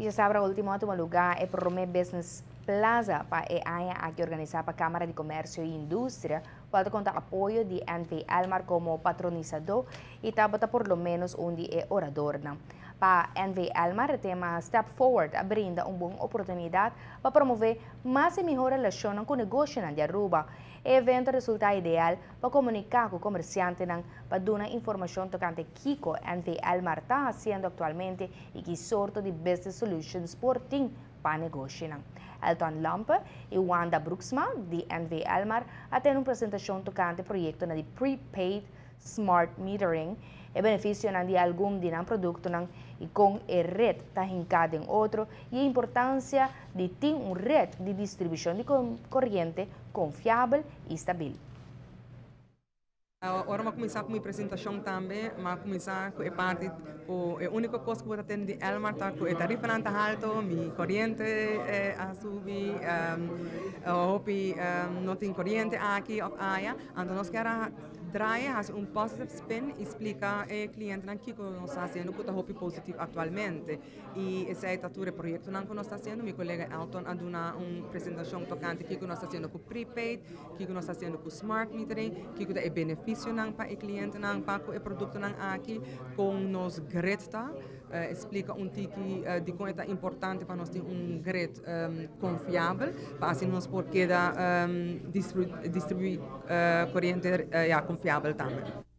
Y diasabra ultimo a tuma luga e prome Business Plaza pa e aña aki organisa pa Camara di Comercio y Industria, cual ta conta apoyo di NV Elmar como patronisado y tabata por lo menos un di e oradornan. Pa NV Elmar e tema Step Forward a brinda un bon oportunidad pa promove mas y miho relacionnan cu negoshonan di Aruba. E evento a resulta ideal pa comunica cu comerciantenan pa duna informacion tocante kico NV Elmar ta haciendo actualmente y ki sorto di business solutions por tin pa negoshinan. Elton Lampe y Wanda Broeksma di NV Elmar a tene un presentacion tocante proyectonan di prepaid smart metering, e beneficionan di algun di nan productonan y con e red ta hinca den otro y e importancia di tin un red di distribucion di coriente confiabel y stabil. Ora mi a cuminsa cu mi presentacion tambe, mi a cuminsa cu e parti cu e unico cos cu bo ta tende di Elmar ta cu e tarifanan ta halto, mi coriente a subi, hopi no tin coriente aki of aya, anto nos kier a draai haci un positive spin y splica e clientenan kico nos ta haciendo cu ta hopi positivo actualmente. Y esey ta tur e proyectonan cu nos ta haciendo. Mi colega Elton a duna un presentacion tocante kico nos ta haciendo cu prepaid, kico nos ta haciendo cu smart metering, kico ta e beneficionan pa e clientenan pa cu e productonan aki, con nos grid ta, explica un tiki di con e ta importante pa nos tin un grid confiabel, pa asina nos por keda distribui coriente, ya, confiabel tambe.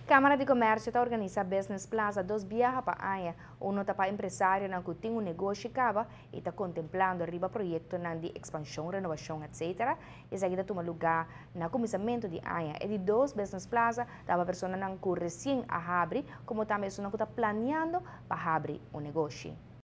Camara di Comercio ta organisa Business Plaza dos biaha pa aña. Uno ta pa empresarionan cu tin un negoshi caba y ta contemplando riba proyectonan di expansion, renovacion, etc. Esaki ta tuma luga na cuminsamento di aña. E di dos Business Plaza ta pa personanan cu recien a habri, como tambe esunnan cu ta planeando pa habri un negoshi.